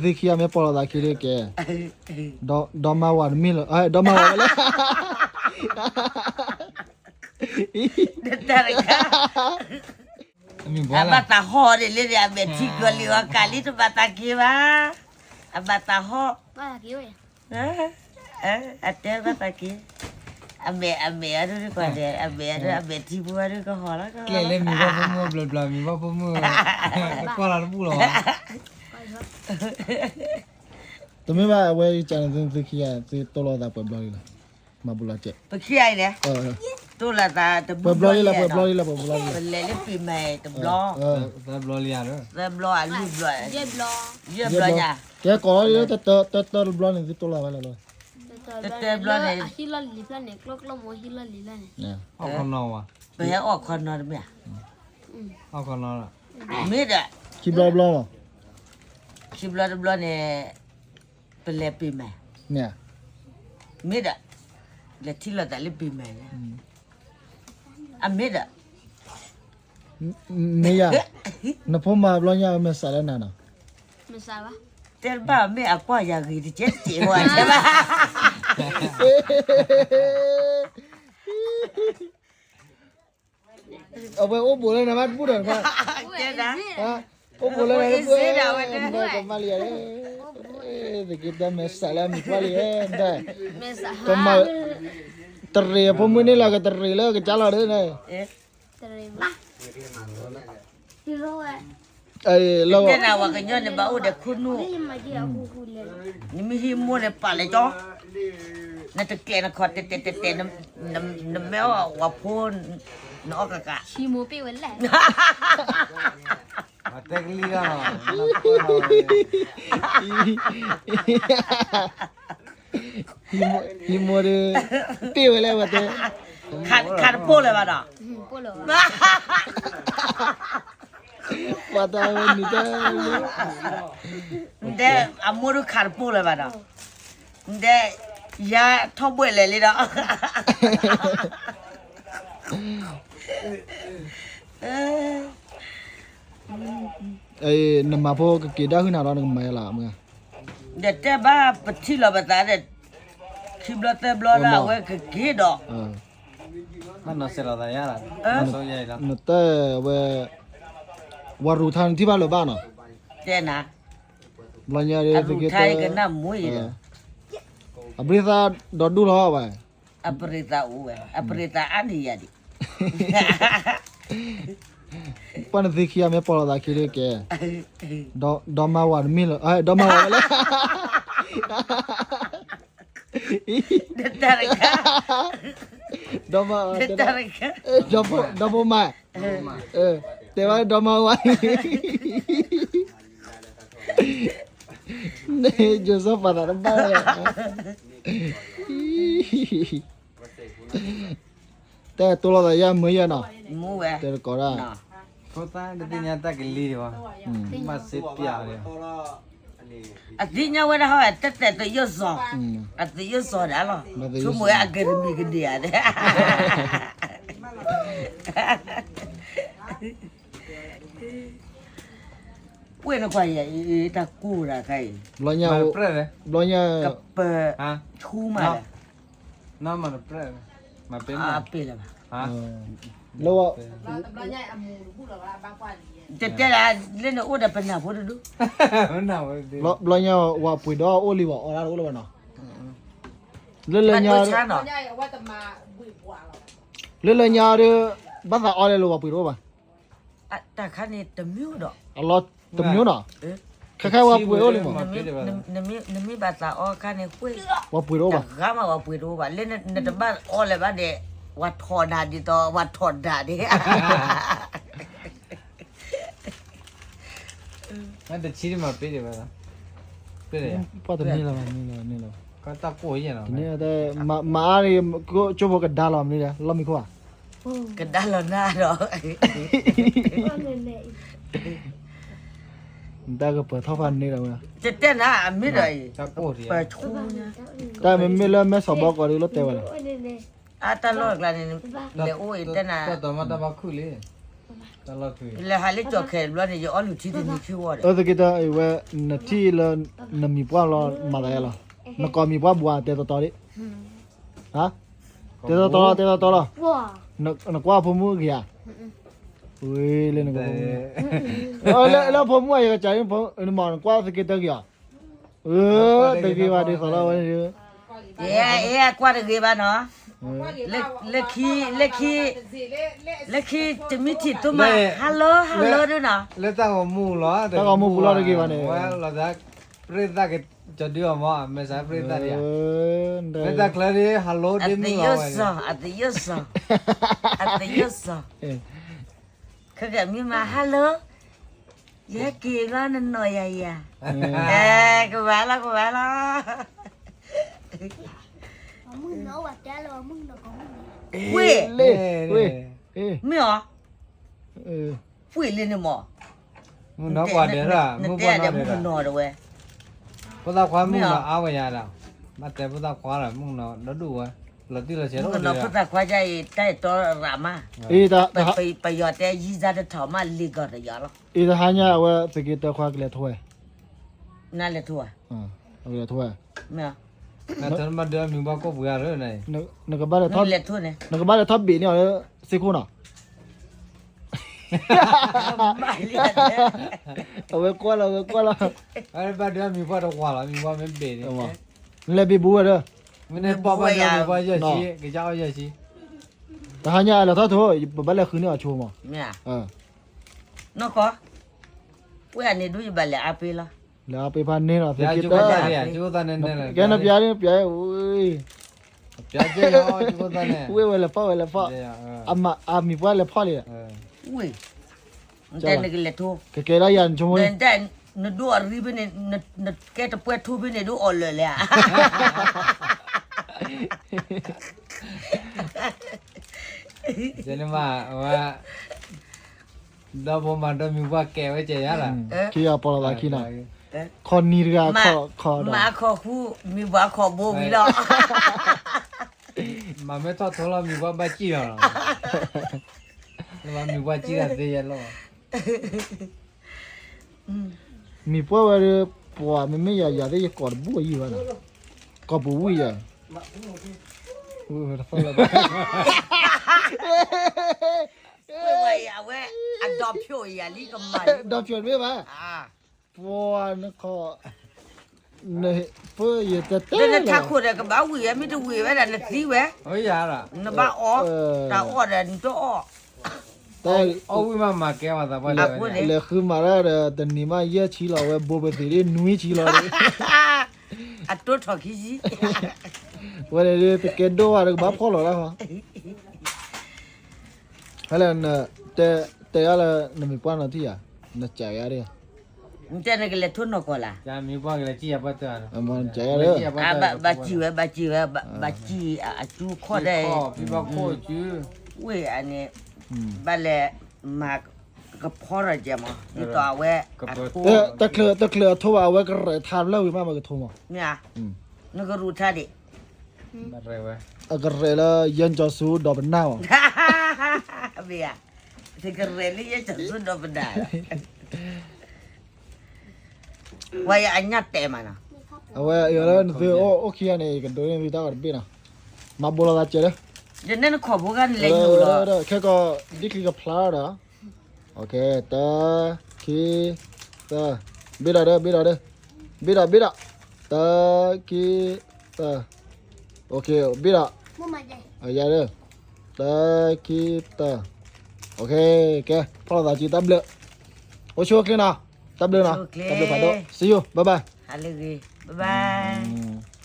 သ့ခံဂၤမ့ၢ်ပိာ်လိာ်သးခံလၢကဲ, ဒီမါဝၤတမ့ၢ်လၢ, ဒီမါဝၤဝဲလဲၣ်. အဘၣ်သးဟီၣ်ဒ်လဲၣ်န့ၣ် အမဲာ်ထံကီၤလံၤအီၤကးလံတဘၣ်သးက့ၤဘၣ်, အဘၣ်သးဟီၣ်, အတဲဘၣ်သးက့ၤ, အမဲာ်, အမဲာ်အဒိကီၢ်န့ၣ် အမဲာ်အဒိ အမဲာ်ထံဖိအဒိကဟီၣ်လီၤ, ကျဲလဲၣ်မံၤဘၣ်ဖိမုၣ်ဘျီဘျီ မံၤဘၣ်ဖိမုၣ်, ကွၢ်လီၤတပူၣ်လီၤဘၣ်. တမ့ၢ်ဘၣ် အဝဲကန့ၣ်သုခံဂၤ သုတိၢ်လိာ်သးပှဲၤဘျီလံလီၤ, မၤဘူလီၤကဲး, ပခံဂၤအံၤန့ၣ်, တိၢ်လိာ်သးတဘျီလံလီၤ, ပှဲၤဘျီလံလီၤ, ပှဲၤဘျီလံလီၤ, ပလဲၤလၢပ့ၤမးတဘျီ, သၢဘျီလံဧါ, သၢဘျီဧါ လွံၢ်ဘျီ, ယဲၢ်ဘျီညါ, ကဲကိးလီၤလၢတၢတၢတဘျီန့ၣ် သုတိၢ်လိာ်ဝဲလီၤလီၤ, တတၢဘျီန့ၣ် အဟံၣ်လီၢ်လံၤဖျၢၣ်န့ၣ် ကျိကျိမ့ၢ်ဟံၣ်လီၢ်လံၤဖျၢၣ်န့ၣ်, ပဟဲအီၣ်ခီနီတမ့ၢ်ဧါ, မ့ၢ်ဒီး, ခံဘျီဘျီမး, ခံဘျီတဘျီန့ၣ်, ပလဲၤပ့ၤမး, မ့ၢ်ဧါ, မ့ၢ်ဒီး, လဲၤထံၣ်လိာ်သးလၢပ့ၤမး, အမ့ၢ်ဒီး, မ့ၢ်ယၤ, နဖိမါဘျီညါမဲာ်ဆှးလၢနၤနီၤ, တဲဘၣ်မ့ၢ်အကွၢ်ယၤဂ့ၤတကဲးတကဲးဝဲတဲဘၣ်, အဝဲအိၣ်ဘူးလၢနၤဘၣ်တဘူၣ်ဒီးနခွါ, အိၣ်ဘူးလၢနၤတဘူၣ်, ကမၣ်လံယၤ, သက့တၢ်မဲာ်ဆှးလၢအမံၤပှၢ်လံ, ကမၣ်, တရံးအဖိမုၣ်န့ၣ်လီၤ ကတရံးလၢကစၢ်လီၤဒီး, လၢ, တဲနၤဝဲကညီန့ၣ်ဘၣ်အိၣ်ဒီးခိၣ်နူာ်, နမ့ၢ်ဟံးမိၢ်န့ၣ်ပာ်လဲၤကၠီ, နတကျဲးနခီၣ်တဲတဲတဲတဲ, နမ့ၢ်အီၣ်ဝၤဖိ, နအီၣ်ကကး, တဲကလံၤလီၤ, ဟံးမိၢ်ဒီး, တ့ၢ်ဝဲလဲၣ်ဝဲတဲ, ခးတပိၢ်လၢၤဘၣ်ဒီး, ပှၤတၢ်ဝဲနံၤတၢ်, နတဲ, အမိၢ်ဒုးခးတပိၢ်လၢၤဘၣ်ဒီး, နတဲ, ယၤထီၣ်ဘှဲၣ်လဲၣ်လံဒီး နမၤဖိကက့ၤဒၣ်ဟုၣ်နၤဒီးနကမၤယလီၤမ့ၢ်ဧါ, ဒီးတဲဘၣ်ပထံၣ်လီၤပသးဒီး, ခံဘျီသၢဘျီလၢအဝဲကက့ၤဒီး, နတဲဝဲ, ဝၤရူးထါနထံၣ်ဘၣ်လၢၤဘၣ်နီၤ, တဲနၤ, ဘျီညါဒီး, အရူးထါကနၣ်မူအံၤဒီး, အဘျုးသးဒီးဒူၣ်လီၤဘၣ်, အပရံးသးအိၣ်ဝဲ, အပရံးသးအါန့ၢ်ယၤဒံး ပှၤနသ့ခံဂၤမ့ၢ်ပိာ်လိာ်သးခံလၢကဲ, ဒီမါဝၤတမ့ၢ်လၢ, ဒီမါဝၤဝဲလဲၣ်, ဒီမါ, ဒီဖိမါ, တဲဝဲဒီမါဝၤ, န့ၣ်ယိၤစီၤပၤသးတဘၣ်ဝဲ, တဲတိၢ်လိာ်သးယၤမ့ၢ်ယၤနီၤ, တဲတကိးဒၣ်, ဖိသၣ်တသ့ၣ်ညါတၢ်ကလံၤဒံးဘၣ်, ဘၣ်စ့ပျးဒံး, အသ့ၣ်ညါဝဲဒၣ်ဟီ တၢ်တဲသယိၣ်စီၤ, အသယိၣ်စီၤဒၣ်လီၤ, ဆိကမိၣ်ဝဲအကရံၣ်မံၤကဒံးဧါ, ဝဲၢ်နကွၢ်ယၤအံၤ တၢ်ကိၢ်ဒၣ်ခါအံၤ, ဘျီညါ, ဘျီညါ, ကပၢၤ, ဆူမး, မၤပ့ၢ်လၢၤဘၣ်, လၢ, တတဲဒၣ်, လၢနအိၣ်ဒီးပနၢ်ဖိတဒူၣ်, ဘျီညါဝၤပှ့ၤဒီးအိၣ်လံဝဲ အီၣ်ဒၣ်တအိၣ်လၢၤဘၣ်နီၤ, လၢလၢညါ, လၢလၢညါဒီး, ဘၣ်သးအီၣ်လဲၣ်လၢဝၤပှ့ၤတအိၣ်ဘၣ် တၢ်ခါန့ၣ်တမံၤဒီး, အလီၤတမံၤနီၤ, ခဲခဲဝဲပှ့ၤအိၣ်လံမး, နမ့ၢ်ဘၣ်သးအီခါန့ၣ်ကွ့ၢ်, ဝဲပှ့ၤတအိၣ်ဘၣ်, တဂၤမးဝဲပှ့ၤတအိၣ်ဘၣ်, လၢနတဘၣ်အီလဲၤဘၣ်ဒီး, ဝဲထီၣ်ဒၣ်ဒ်သိး ဝဲထီၣ်ဒၣ်ဒ် တဆံမၤပ့ၢ်ဒံးဘၣ်, ပှၤတန့ၢ်လီၤ, တန့ၢ်လီၤ, မၤအါန့ၣ်, ကၠိဖိကဒါလီၤမနုၤလဲၣ် လီၢ်မံခိၣ်ဧါ, ကဒါလီၤနၤဒီး, နတၢ်ကပၢၤထီၣ်ဖးန့ၢ်ဒီးဝဲ, တတဲနၤ အမ့ၢ်ဒီး, ပၢၤဆူ, တၢ်မ့မ့ၢ်လၢမဲၢ်ဆီးဘီကီးဒ်လီၤတဲဝဲလီၤ, အတၢ်လီၢ်ကျါန့ၣ်, လဲၤအိၣ်အံၤတဲနၤ, တၢ်တမၤတၢ်ဘၣ်ခုၣ်လံ, လၢဟးလၢကၠီၣ်ခဲဘျီန့ၣ် ယအီလုၢ်ထံတနံၤခံဝီဒီး သုက့တၢ်အံၤဝဲ နထံၣ်လၢ နမံၤပှၢ်လီၤမၤသးယဲလီၤ, နကိးမံၤပှၢ်ဘူးဧါ တဲတီတီဒံး, ဟါ, တဲတီတီလီၤ တဲတီတီလီၤ, နကွၢ်ဖိမုၣ်ဂ့ၤဧါ, ဝ့ၢ်လၢနကဖိမုၣ်, လၢဖိမုၣ်အံၤကစၢ် နမၤနကွၢ်သုက့တၢ်ဂ့ၤဧါ, တဂ့ၤဘၣ်ဒ်သိးလီၤဝဲန့ၣ် အဲ ကွၢ်တဂ့ၤဘၣ်နီၤ, လၢခံ လၢခံ လၢခံတမံထံၣ်တမး hello hello ဒ်နီၤ, လၢတၢ်ဂီၤမူလီၤ တၢ်ဂီၤမူပူၤလီၤတဂ့ၤဘၣ်န့ၣ်, ဝဲလီၤသး ပြိသတ်ကကီၤဒုအီၤမး မဲာ်စးပြိသတ်ဒံးဧါ, မ့ၢ်တၢ်ချၢဒ် hello ဒ်မုၢ်လီၤဝဲန့ၣ်, အသယိၣ်စီၤ အသယိၣ်စီၤ ခဲကမံမး hello ယဟဲက့ၤဘျီနနီၢ်ယၤယၤ, ကဘၣ်လီၤ ကဘၣ်လီၤ, ဝ့ၢ် မ့ၢ်အီၤ, ဝ့ၢ်လၢန့ၣ်မး, မုၢ်နီၢ်ပှၤဒဲးလီၤ နတဲဒဲးမုၢ်နီၢ်တဝဲ, ဖိသၣ်ခွါမုၢ်နီၢ်အါဝဲယၤဒီး, ဘၣ်တဲဖိသၣ်ခွါလီၤ မုၢ်နီၢ်ဒီဒူၣ်ဝဲ, လီၤတံၢ်လီၤဆဲးလီၤ, မုၢ်နီၢ်ဖိသၣ်ခွါယၤအံၤ တၢ်အဲၣ်တီရးမး, ပယီၤတဲယံၤစၢ်တထီၣ်မး လ့ၤကီၢ်တယီၤလီၤ, အံၤတဟါညါအဝဲသုးက့တၢခွါကလဲၤထိဝဲ, နလဲၤထိဝဲ, ကလဲၤထိဝဲ, မ့ၢ် နကဘၣ်လဲၤထီၣ်ဘ့ၣ်န့ၢ်အီၤလၢစ့ခိၣ်နီၤ, အဝဲကွၢ်လီၤ အဝဲကွၢ်လီၤ, ဘၣ်ဒုးမံၤပှၢ်တဝၤလီၤ မံၤပှၢ်မ့ၢ်ဘ့ၣ်န့ၣ်, နလဲၤဘ့ၣ်ဘူးဝဲဒီး, မ့ၢ်န့ၣ်ပီၢ်ဘၣ်ဒုးမံၤပှၢ်ယဲၢ်ဆံ, ကစၢ်အီၣ်ယဲၢ်ဆံ, တဟါညါလဲၤထီၣ်ထိ, ပဘၣ်လဲၤဃုန့ၢ်အီၤဆိမး, နီၢ်ကီၢ်, ဝဲအန့ၣ်ဒုးယဘၣ်လဲၤအါပ့လီၤ, လဲၤအါပ့ဖးန့ၢ်လီၤ, ကဲနပျးန့ၣ်ပျး, ဝ့ၢ်ဝဲလဲၤဖီၣ်ဝဲလဲၤဖီၣ်, အမံၤပှၢ်လဲၤဖီၣ်လံ, ဝ့ၢ်, နတဲနကလဲၤထိ, ကကဲဒၣ်ယၤနဆိကမိၣ်, နဒိၣ်အရံဖဲန့ၣ်, နကဲတပှဲထိဖဲန့ၣ်ဒိၣ်အီၣ်လၢာ်လဲၣ်ဧါ, ယန့ၣ်မး, ဝဲ, ဒီဖိမၤဒီမံၤပှၢ်ကဲဝဲကဲယၤလီၤ, ခံဂၤပီၤလီၤသးခံနီၤ, ခီနံၤတဂၤခီ, မၤခီဃူ, မံၤပှၢ်ခီဘိဝံၤလီၤ, မၤမ့ၢ်ထီၣ်ထိလီၤ မံၤပှၢ်ဘၣ်စံၣ်လီၤ, မံၤပှၢ်စံၣ်တၢ်သ့ယဲလီၤ, မံၤပှၢ်ဝဲဒီး, ပှၤမ့မ့ၢ်ယၤယၤသ့ၣ်ယကိးတဘူၣ်အယံၤဘၣ်နီၤ, ကိးပူၤဝံၣ်ယၤ, ဝဲတသီၣ်လၢၤဘၣ်, ဝဲအဝဲ, အဒီဖျိယၤလံကမၤ, ဒီဖျိတမ့ၢ်ဘၣ်, ပှၤနခီ, ပယတတဲလီၤ, နထးခိၣ်ဒီးကဘၣ်ဝံၣ်ဝဲ မ့ၢ်တဝံၣ်ဝဲဒၣ်နသံဝဲ, နဘၣ်အီၣ်, တၢ်အီၣ်ဒီးနတအီၣ်, အီၣ်ဝံၣ်မးမၤကဲဝဲသးပှၢ်, လဲၤဃုမၤတၢ်ဒီး တနံၤမးယဲၢ်ဆံလီၤ ဝဲဘိပသံးဒ်နွံဆံလီၤ, အတိၢ်ထီၣ်ခံဆံ, ဝဲန့ၣ်ဒ်တကဲဒိၣ်ဘၣ်ဒီးကဘၣ်ဖီၣ်လီၤလၢ, ဟဲလၢ, တဲယၤလၢနမံၤပှၢ်နီၤထံၣ်ယၤ, နစံးယၤဒ်, နတဲနကလဲၤထိနီၢ်ကီၢ်လၢ်, ဘၣ်စံးဝဲ ဘၣ်စံးဝဲ, ဘၣ်စံးအကၠူခီၣ်ဒဲး, ဝ့ၢ်အန့ၣ်, ဘၣ်လဲၤမၤကဖီထီၣ်ကဲမး, ဒ်သိးအဝဲ, တချုးအထိဘၣ် အဝဲကရဲၣ်ထါဖျၢၣ်ဝံၤမး မ့ၢ်ကထိမး, မ့ၢ်ဧါ, နကရူၢ်ထါဒံး, အကရဲၣ်လၢယဲၢ်ကၠီၤဆူဒီးပနၢ်အီၤ, မ့ၢ်ဧါ, ကရဲၣ်လၢယဲၢ်ကၠီၤဆူဒီးပနၢ် ဝဲယအညၣ်တဲမးနီၤ, အဝဲအလၢနသုအိၣ်ခံဂၤန့ၣ် ယကဒိးန့ၢ်သုတၢ်ဂီၤတဘ့ၣ်နီၤ, မၤဘိလီၤသးစဲးလၢ, ယနဲၣ်နခီၣ်ဖိဂၤနလဲၤညိၣ်လီၤ, ခဲကီး, ဒ်ချံကဖျါဒီး, တၢ, ခံ, သၢ, ဘ့ၣ်ဒီးဒီး ဘ့ၣ်ဒီးဒီး, ဘ့ၣ်ဒီးဘ့ၣ်ဒီး, တၢ, ခံ, သၢ, ဘ့ၣ်ဒီး, ယၤဒီး, တၢ, ခံ, သၢ, ကဲ, ဖီၣ်လိာ်သးစုတၢ်ဘျၢ, အိၣ်ဆူၣ်အိၣ်ချ့နီၤ, တၢ်ဘျၢနီၤ, တၢ်ဘျၢဖးဒိၣ်, see you, bye bye, bye bye.